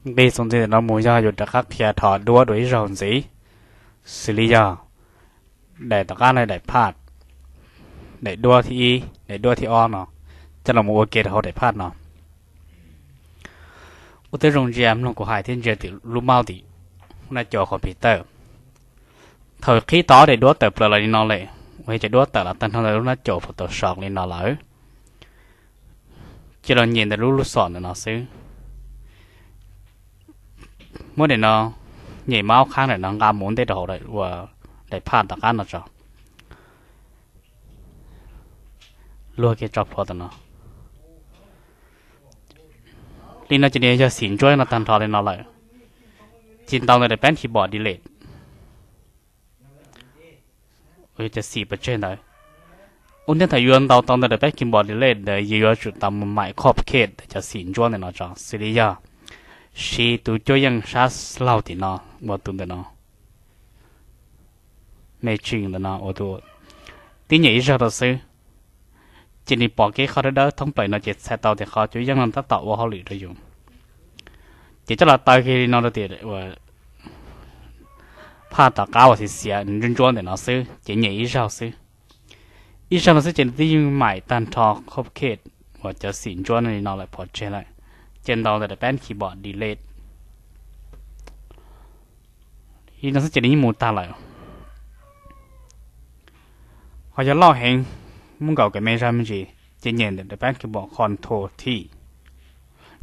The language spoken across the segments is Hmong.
Nqis txuas ntxiv ntawm no mus yog yuav rov qab qhia rho duab dua ib zaug ntxiv, xws li yog daim tom qab no daim phaj, daim duab thib ib, daim duab thib ob no, coj los mus ua ke rau hauv daim phaj no. Ua tib zoo ntsia mloog kuv hais thiab ntsia tim lub mouse tim lub nab caus computer. Thaum qhib tau ob daim duab tawm plaws los li no lawm, ua cov duab tawm los tag nrho ntawm lub nab caus Photoshop li no lawm, cia los nyem ntawm lub lub xom ntawm no xwb. Muab daim no, nyem mouse qhab ntawm no nqa mus ua ntej rau hauv daim phaj tom qab no tso. Luag kiag tso plhuav tam no. Li no ces nws yog xim ntsuab no tag nrho li no lawm. Ces ntaus ntawm daim pab keyboard delete. Cov xim pov tseg ntawd. Ua ntej thaum yuav ntaus tau ntawm daim pab keyboard delete ntawd yus yuav tsum tau mus maim copycat cov xim ntsuab ntawm no tso, xws li yog siv tus cuab yeej sab laug tim no ua tus ntawm no, me tshee ntawm no ua tus, tib nyem ib zaug rau xwb, ces nws pom kev qhov dawb dawb thoob plaws no ces txhais tau tias qhov cuab yeej no tab tom ua hauj lwm rau yus. Ces coj los taw kiag li no rau tias phaj tom qab uas xiav xiav ntsuab ntsuab ntawm no xwb ces nyem ib zaug xwb. Ib zaug no xwb ces nws twb yeej maim tag nrho copycat uas cov xim ntsuab no li no lawm pov tseg lawm. Ces ntaus ntawm daim pab keyboard delete. Li no xwb ces nws yeej mus tag lawm. Ho yog loj heev, muaj nkaus kev me zog me ntsis, ces nyem ntawm daim pab keyboard Control T,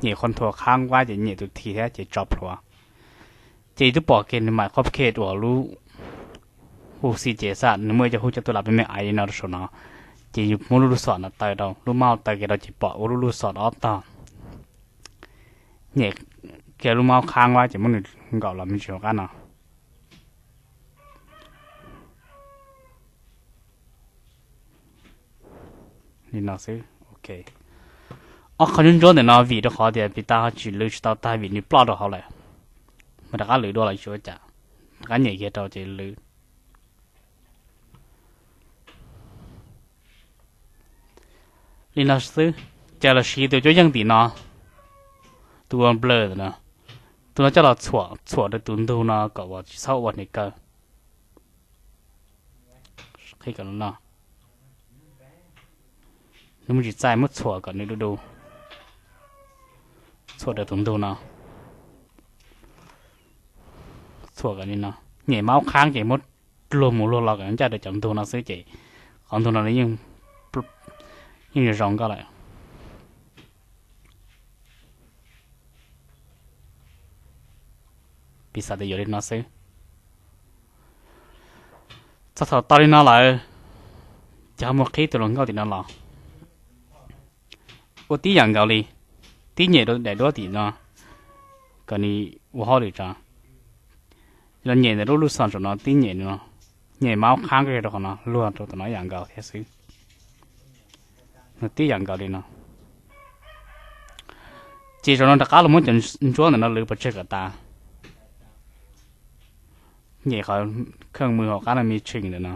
nyem Control qhab nquab ces nyem tus T thiab ces tso plhuav. Ces yus twb pom kiag nws maim copycat uas lub hu xi ces xam nws muaj ib co hu cov tus lam me me aiv li no rau saum no, ces yus muab lub lub xom no taw rau, lub mouse taw kiag rau ces pom ua lub lub xom ob tog. Nyem kiag lub mouse qhab nquab ces muab nws nkaum los me ntsis hauv qab no. Li no xwb, ok. Ob qho ntsuab ntsuab ntawm no vim rau qhov tias pis tas ho tsis lwv tsis tau tag vim nws ploj rau hauv lawm. Mas rov qab lwv dua los tsis ua cas, rov qab nyem kiag rau ces lwv. Li no xwb, ces los siv tus cuab yeej tim no, tus ua blur ntawm no, tus no coj los txhuam txhuam rau tus ntug no kom uas tsis txhob ua hniav kaw. Qhib kom no, nws muaj tsis txaij, muab txhuam kom nws du du, txhuam rau tus ntug no, txhuam kom li no, nyem mouse qhab ces muab luag mus luag los kom ncaj rau cov ntug no xwb ces qhov ntug no yeej zoo zoo nkauj lawm. Piv xam tias yuav li no xwb. Txog thaum tau li no lawm, ces ho mus qhib tus hluas nkauj tim no los, ua tib yam nkaus li, tib nyem rau daim duab tim no, kom nws ua hauj lwm tso. Los nyem ntawm lub lub xom saum no tib nyem no, nyem mouse qhab kiag rau qhov no luag rau tom no ib yam nkaus thiab xwb. Nws tib yam nkaus li no. Ces zaum no rov qab los muab cov ntsuab ntawm no lwv pov tseg kom tas. Nyem qhov kheej mws hauv qab no me tshee ntawm no,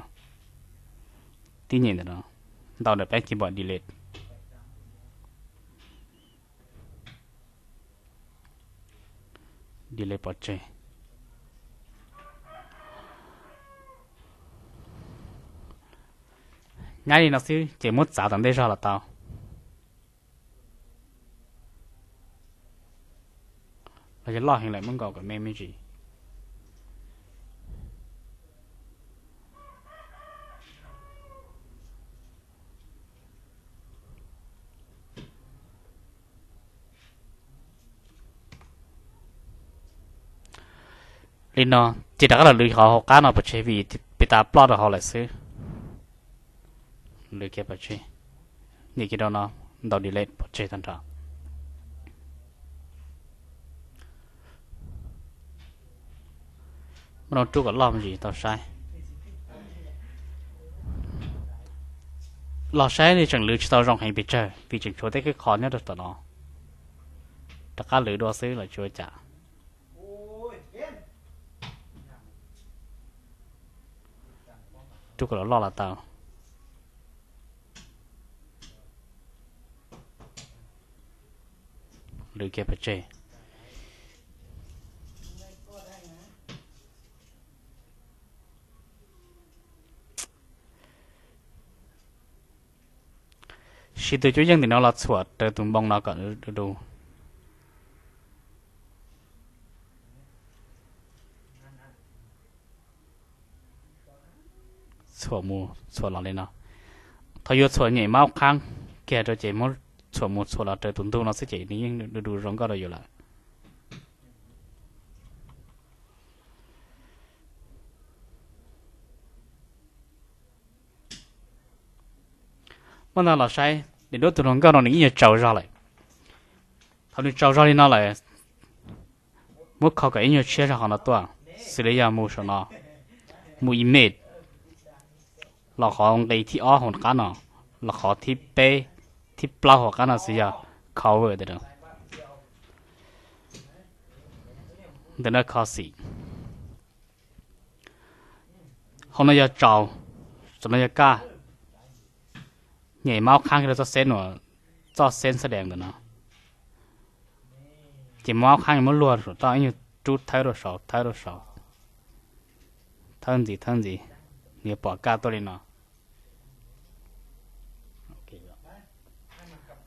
tib nyem ntawm no, ntaus daim pab keyboard delete. Delete pov tseg. Nyab li no xwb ces muab txav tom ntej zog los tau. Los yog loj heev lawm muab nkaus kom me me ntsis. Li no, ces rov qab los lwv qhov hauv qab no pov tseg vim pis tas ploj rau hauv lawm xwb. Lwv kiag pov tseg, nyem kiag rau no, ntaus delete pov tseg tag nrho. Muab no rub kom loj me ntsis tau saib. Los saib li tseem lwv tsis tau zoo heev pes tsawg vim tseem tshuav tej qhov nyob rau tom no. Rov qab lwv dua xwb los tsis ua cas. Rub kom loj loj los tau. Lwv kiag pov tseg. Tus cuab yeej ntawm no los txhuam raws tus npoo no kom du du. Txhuam mus txhuam los li no. Thaum yuav txhuam nyem maub qhaab kiag rau ces muab txhuam mus txhuam los raws tus ntug no xwb ces nws yeej du du zoo nkauj rau yus lawm. Muab no los saib, daim duab tus hluas nkauj no nws ib nyuag tsaus zog lawm. Thaum nws tsaus zog li no lawm, muab kho kom ib nyuag tshiab zog qhov no tuaj, xws li yog mus saum no, mus image, los qhov nqi thib ob hauv qab no, los qhov thib peb, thib plaub hauv qab no xws yog cover ntawm no. Ntawm no kho xim. Hauv no yog tsaus, saum no yog kaj. Nyem maub qhaab kiag rau txoj xeb uas, txoj xeb xab dees ntawm no. Ces maub qhaab muab luag saum toj ib nyuag rub thawb rau saud, thawb rau saud, thawb ntxiv, thawb ntxiv, nws yuav pom kaj tuaj li no.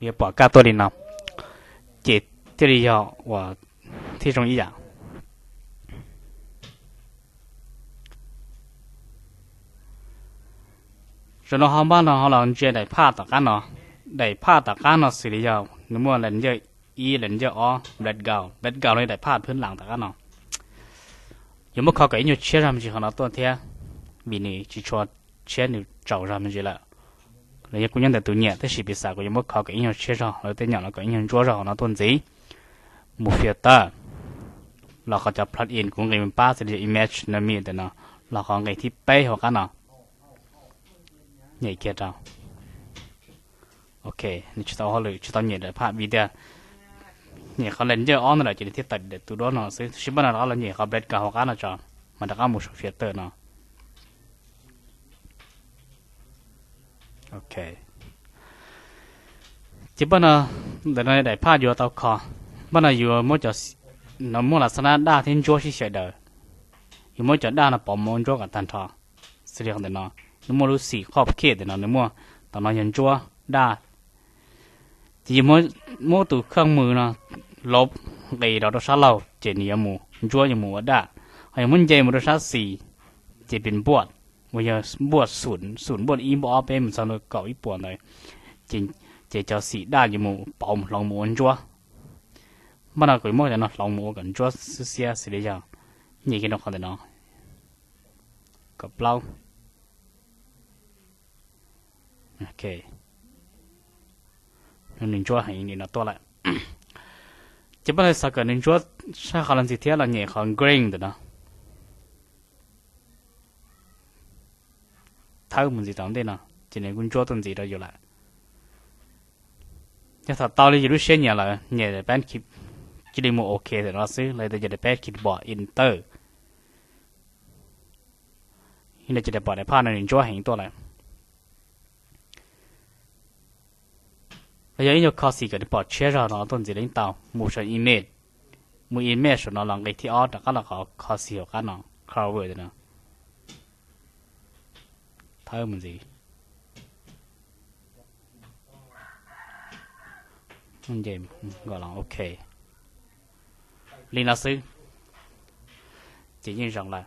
Nws yuav pom kaj tuaj li no, ces thiaj li yog uas thiaj zoo ib yam. Zaum no ho npaj no ho los ntsia daim phaj tom qab no. Daim phaj tom qab no xws li yog nws muaj layer ib, layer ob, background, background los daim phaj phwb lam tom qab no. Yuav muab kho kom ib nyuag tshiab zog me ntsis qhov no tuaj thiab, vim nws tsis tshua tshiab, nws tsaus zog me ntsis lawm. Los yog kuj nyob ntawm tus nyiam, tab sis piv xam kuv yuav muab kho kom ib nyuag tshiab zog, lawv tej nyom los kom ib nyuag ntsuab zog qhov no tuaj ntxiv. Mus filter, los qhov cov plug-in kuv nqis mus pab xws li Imagenomic ntawm no, los qhov nqis thib peb hauv qab no. Nyem kiag rau. Ok, nws tsis tau hauj lwm, tsis tau nyem daim phaj vim tias nyem qhov layer ob ntawd lawm ces nws thiaj tawm daim tus duab no xwb. Tab sis npaj no rov qab los nyem qhov background hauv qab no tso, mas rov qab mus saum filter no. Ok, ces npaj no, ntawm no daim phaj yuav tau kho. Npaj no yuav muab cov, no muaj las xab nab daj thiab ntsuab sib xyaw daws. Yuav muab cov daj no pauv mus ua ntsuab kom tag nrho. Xws li qhov ntawm no, nws muaj lub xim qhob kij ntawm no, nws muaj, tom no yog ntsuab daj. Ces yus muab, muab tus kheej mws no lob nqis rau rau sab laug ces nws yuav mus ntsuab, yuav mus ua daj. Ho yog muab nce mus rau sab xis ces pem npuaj, uas yog npuaj xum, xum npuaj ib, npuaj ob, peb mus txog ntua kaum ib puas ntawd, ces cov xim daj yuav mus pauv mus hloov mus ua ntsuab. Npaj no kuv muab cov no hloov mus ua kom ntsuab xwb xiab xws li yog nyem kiag rau qhov ntawm no, kaum plaub. Ok, nws ntsuab heev li no tuaj lawm. Ces npaj no xav kom nws ntsuab sab qhov los ntxiv thiab los nyem qhov grain ntawm no, thawb mus ntxiv rau ntej no, ces nws kuj ntsuab tuaj ntxiv rau yus lawm. Yog thaum tau li yus lub siab nyiam lawm, nyem pab key, cia li mus ok ntawm no xwb, los yog tias nyem pab keyboard enter. Ib no ces pom daim phaj no nws ntsuab heev tuaj lawm. Los yog ib nyuag kho xim kom nws pom tshiab zog no tuaj ntxiv los yeej tau. Mus saum image, mus image saum no los nqis thib ob rov qab los qhov kho xim hauv qab no, cover no, thawb mus ntxiv. Nce nkaus los ok li no xwb, ces yeej zoo lawm.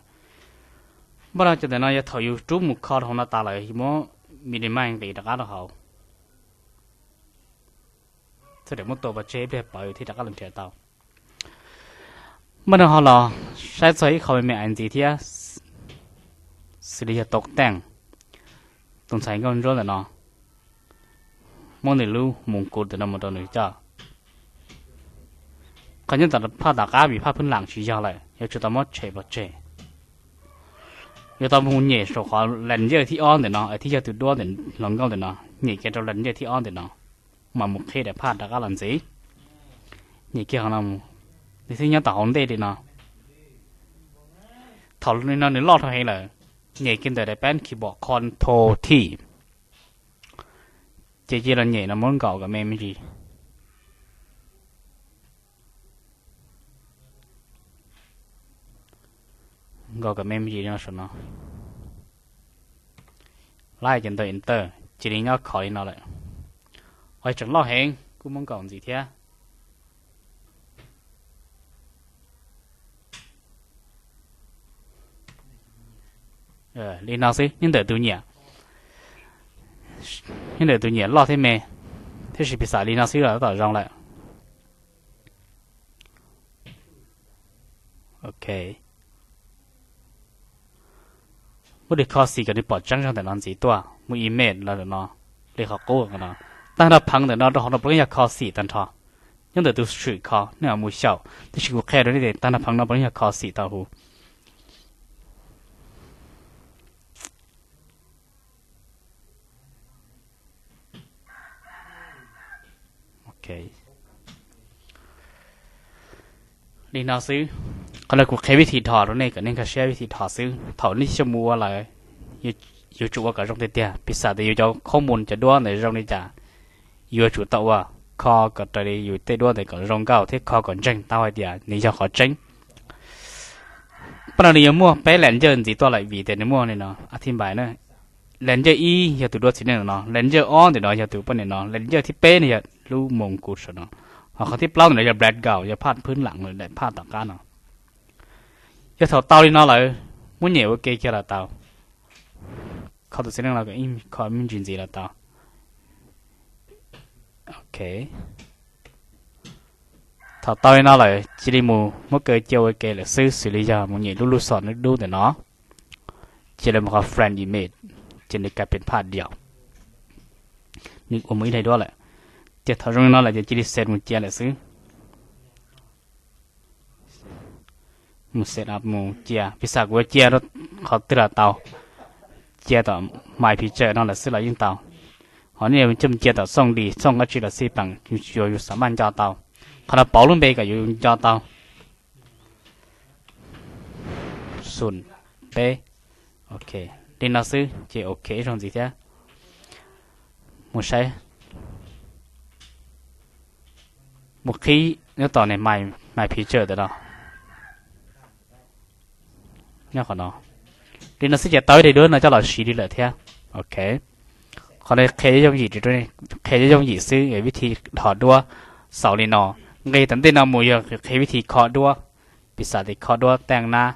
Npaj no cov ntawm no yog thaum yus rub mus kho rau hauv no tas lawm yus muab minimize nqis rov qab rau hauv. Txhob muab tua pov tseg ib pliag pawv thiab rov qab los nrhiav tau. Npaj no ho los saib txog ib qho me me ntxiv thiab, xws li yog tau teej, tus ntxhais nkauj ntsuab ntawm no, muab nws lub mus kuv ntawm no mus rau nws coj. Qhov nyob tom phaj tom qab vim phaj phwb lam tsis yog lawm, yuav tsum tau muab tshem pov tseg. Yuav tau mus nyem saum qhov layer thib ob ntawm no, thiab yog tus duab ntawm hluas nkauj ntawm no, nyem kiag rau layer thib ob ntawm no, mas mus qhib daim phaj rov qab los ntxiv. Nyem kiag qhov no mus, nws thiaj nyob tom hauv ntej li no. Thaum li no nws loj dhau heev lawm, nyem kiag ntawm daim pad keyboard Control T, ces cia los nyem no muab nkaum kom me me ntsis. Nkaum kom me me ntsis no saum no. Lab ces ntawm enter, cia li nyob khov li no lawm. Ua tseem loj heev, kuj muaj nkaus ntxiv thiab. Li no xwb, nyob ntawm tus nyiam, nyob ntawm tus nyiam loj thiab me, tab sis piv xam li no xwb los tab tom zoo lawm. Ok, muab li kho xim kom nws pom tseeb zog ntawm no ntxiv tuaj, mus image los ntawm no, li qhov qub no, tag nrho pheev ntawm no rau hauv no puav leej yog kho xim tag nrho. Nyob ntawm tus swm kho nej mam mus xyaum, tab sis kuv qhia rau nej tias tag nrho pheev no puav leej yog kho xim tau huv. Li no xwb, qhov no kuv qhia vib thi dhos rau nej kom nej nkag siab vib thi dhos xwb. Thaum nej xyaum mus ua lawm, yuav tsum ua kom zoo tiag tiag, piv xam tias yus cov khob mus cov duab ntawd zoo li cas, yuav tsum tau ua, kho kom raws li yus tej duab ntawd kom zoo nkauj thiab kho kom ntseeg tau hais tias nws yog qhov tseeb. Pab no nws yuav muaj peb las ncawj ntxiv tuaj lawm vim tias nws muaj li no, a thi npais na. Las ncawj ib yog tus duab txiv neej no, las ncawj ob ntawm no yog tus poj niam no, las ncawj thib peb no yog lub mus kuv saum no, ho qhov thib plaub ntawm no yog background, yog phaj phwb lam, daim phaj tom qab no. Yog thaum tau li no lawm, muab nyem ua ke kiag los tau. Kho tus txiv neej no kom ib kho me ntsis ntxiv los tau. Ok, thaum tau li no lawm cia li mus muab kaw cia ua ke lawm xwb, xws li yog mus nyem lub lub xom dub dub ntawm no, cia li mus qhov friend image, ces nws kais pes phaj diam, nws ua mus ib daim duab lawm. Ces thaum zoo li no lawm ces cia li save mus cia lawm xwb. Mus save mus cia, piv xam kuv yuav cia rau qhov twg los tau, cia tom my picture no lawm xwb los yeej tau. Ho nej coj mus cia tom xooj dis xooj dab tsi los xij peem, yus xav maj nco tau. Qhov no pauv lub npe kom yus nco tau. Xum peb. Ok, li no xwb ces ok ib zaug ntxiv thiab. Mus saib, mus qhib nyob tom niag my picture ntawm no. Nyob qhov no, li no xwb ces tau ib daim duab no coj los siv li lawm thiab. Ok, qhov no qhia yooj yim, qhia yooj yim xwb, vib thi dhos duab xaus li no. Nqe tom ntej no mus yog qhia vib thi kho duab, piv xam tias kho duab teej nab.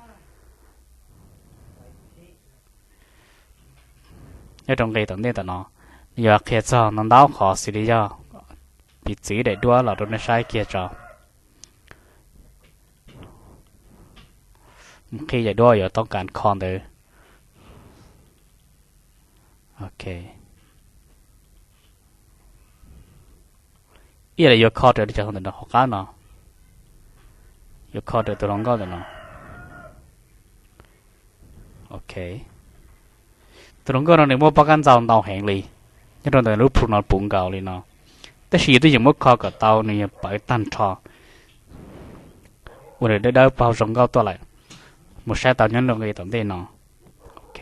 Nyob rau nqe tom ntej tom no, nws yuav qhia txog ntau ntau qhov xws li yog piv txwv daim duab los rau nej saib kiag tso. Mus qhib daim duab yuav toob kas kho ntawd. Ok, ib yam li yuav kho raws li cov ntawm no hauv qab no, yuav kho raws tus hluas nkauj ntawm no. Ok, tus hluas nkauj no nws muaj pob kab ntxaus ntau heev li, nyob rau ntawm lub plhu no puv nkaus li no, tab sis yus twb yeej muab kho kom tau nws yog pawv tag nrho, ua nws dawb dawb paug zoo nkauj tuaj lawm. Mus saib tau nyob rau nqe tom ntej no. Ok,